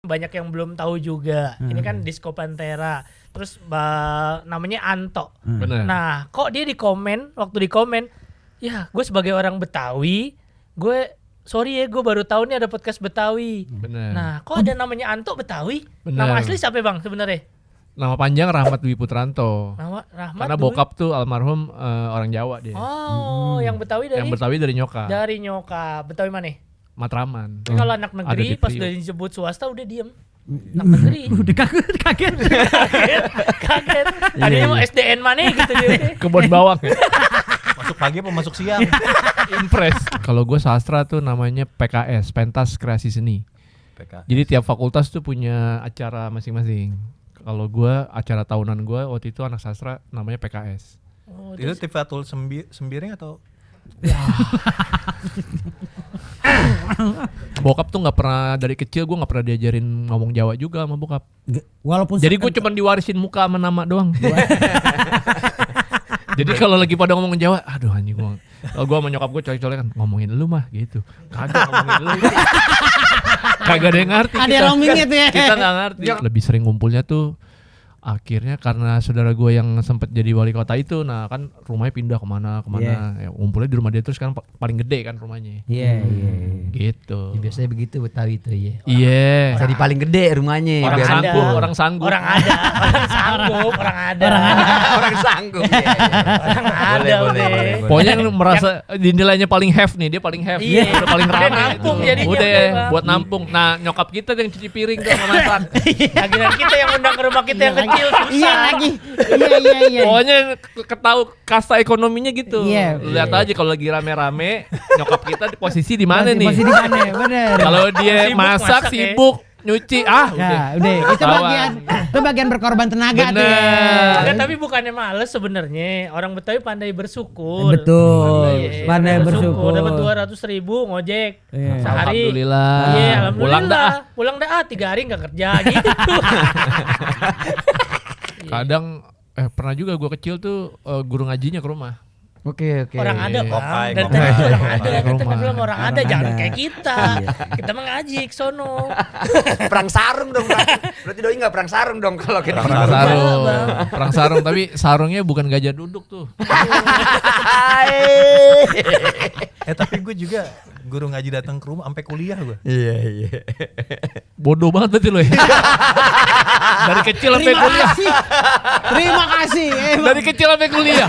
banyak yang belum tahu juga. Ini kan Disco Pantera. Terus namanya Anto. Bener. Nah, kok dia waktu di komen, ya gue sebagai orang Betawi, sorry ya, gue baru tahu nih ada podcast Betawi. Bener. Nah, kok ada namanya Anto Betawi? Bener. Nama asli siapa bang sebenarnya? Nama panjang Rahmat Dwi Putranto. Nama Rahmat. Karena bokap tuh almarhum orang Jawa dia. Oh, yang Betawi dari? Yang Betawi dari nyokap. Dari nyokap. Betawi mana? Matraman. Tapi kalau anak negeri Ada di pas Priok. udah disebut swasta udah diem. Anak negeri. Udah kaget. Kaget. Tadinya mau SDN mana gitu dia. Kebon bawang ya. Masuk pagi apa masuk siang? Impres. Kalau gue sastra tuh namanya PKS, Pentas Kreasi Seni. PK. Jadi tiap fakultas tuh punya acara masing-masing. Kalau gue acara tahunan gue waktu itu anak sastra namanya PKS. Oh, Itu Tifatul Sembiring atau? Bokap tuh nggak pernah dari kecil gue nggak pernah diajarin ngomong Jawa juga sama bokap. Walaupun Jadi gue cuma diwarisin muka sama nama doang. Jadi kalau lagi pada ngomong Jawa, aduh anjing gue. Kalau gue sama nyokap gue colek-colekan ngomongin lu mah gitu. Kagak ngomongin lu. Kagak ada yang ngerti. ada roamingnya tuh ya. Kita nggak ngerti. Lebih sering ngumpulnya tuh akhirnya karena saudara gue yang sempet jadi wali kota itu, nah kan rumahnya pindah kemana, ya, ngumpulnya di rumah dia terus kan paling gede kan rumahnya. Iya. Gitu. Ya, biasanya begitu Betawi itu ya. Iya. Jadi paling gede rumahnya. Orang biar sanggup, ngumpul. orang sanggup. Orang ada, orang sanggup, orang ada. Orang sanggup. Iya. Orang ada boleh. udah. Pokoknya yang merasa dinilainya paling have nih, dia paling have. Iya. Udah paling Udah rame. nampung tuh. jadinya Udah udah, Bang. buat nampung. Nah, nyokap kita yang cuci piring tuh sama masak. Akhirnya kita yang undang ke rumah kita yang kecil Iya susah. lagi. Iya. Pokoknya ketahu kasta ekonominya gitu. Iya. Lihat aja kalau lagi rame-rame, nyokap kita di posisi di mana nih? Masih di mana? Bener. Kalau dia Sibuk masak, masak ya. sibuk nyuci, Ya, udah. Itu bagian berkorban tenaga tuh ya. Enggak, tapi bukannya males sebenarnya. Orang Betawi pandai bersyukur. Betul. Iya, Pandai bersyukur. Dapat 200.000 ngojek Iya. sehari. Alhamdulillah. Iya, Pulang dah. Pulang dah 3 hari enggak kerja gitu. Kadang pernah juga gue kecil tuh guru ngajinya ke rumah. Oke. Orang ada Ngopai, bang, dan ngopai. tadi itu orang ada, Ngopai. kita kan bilang orang ada, jangan ada. kayak kita. Kita mengaji ke sono. Perang sarung dong. Berarti doi enggak perang sarung dong kalau kita. Perang sarung. Perang sarung, tapi sarungnya bukan gajah duduk tuh. Tapi gue juga guru ngaji datang ke rumah sampai kuliah gue. Iya. Bodoh banget berarti lo ya. Dari kecil sampai kuliah. Terima kasih. Dari kecil sampai kuliah.